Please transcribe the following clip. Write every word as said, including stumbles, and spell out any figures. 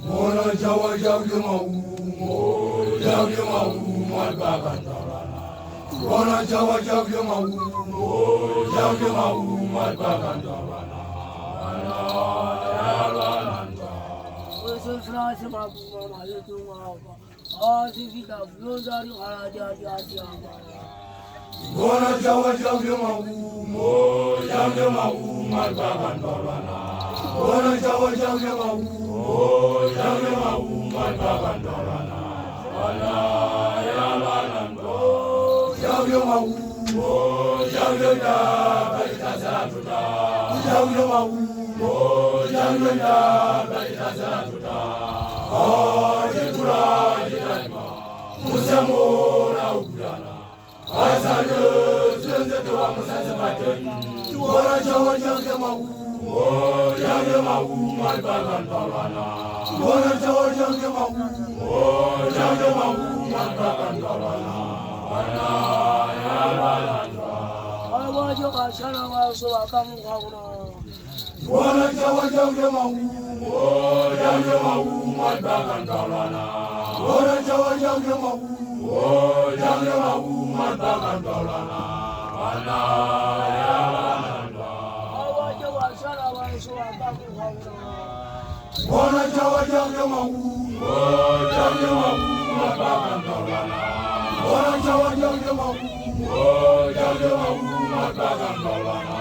Bona jawa jawa mau, jawa mau, mai bagan tolana. Bona jawa jawa mau, jawa mau, mai bagan tolana. Bona jawa jawa mau, jawa mau, mai bagan tolana. Bona jawa jawa mau, jawa mau, mai bagan tolana. Jawa mau, jawa jawa, jawa mau, jawa jawa, jawa mau. Musa mora ugrana. Asale, zenze tewa musanze maten. Wala jawa jawa mau. Jawa mau, mai bagan tolana. Wala jawa jawa mau. Jawa mau, mai bagan tolana. Wala ya wala. Awa jo kasana wa so akamu kauna. Bona jawa jawa mau, jawa mau, mai bagan tolana. Bona jawa jawa mau, jawa mau, mai bagan tolana. Bona ya. Awa jawa sara wa so akamu kauna. Bona jawa jawa mau, jawa mau, mai bagan tolana. Bona jawa jawa mau, jawa mau, mai bagan tolana.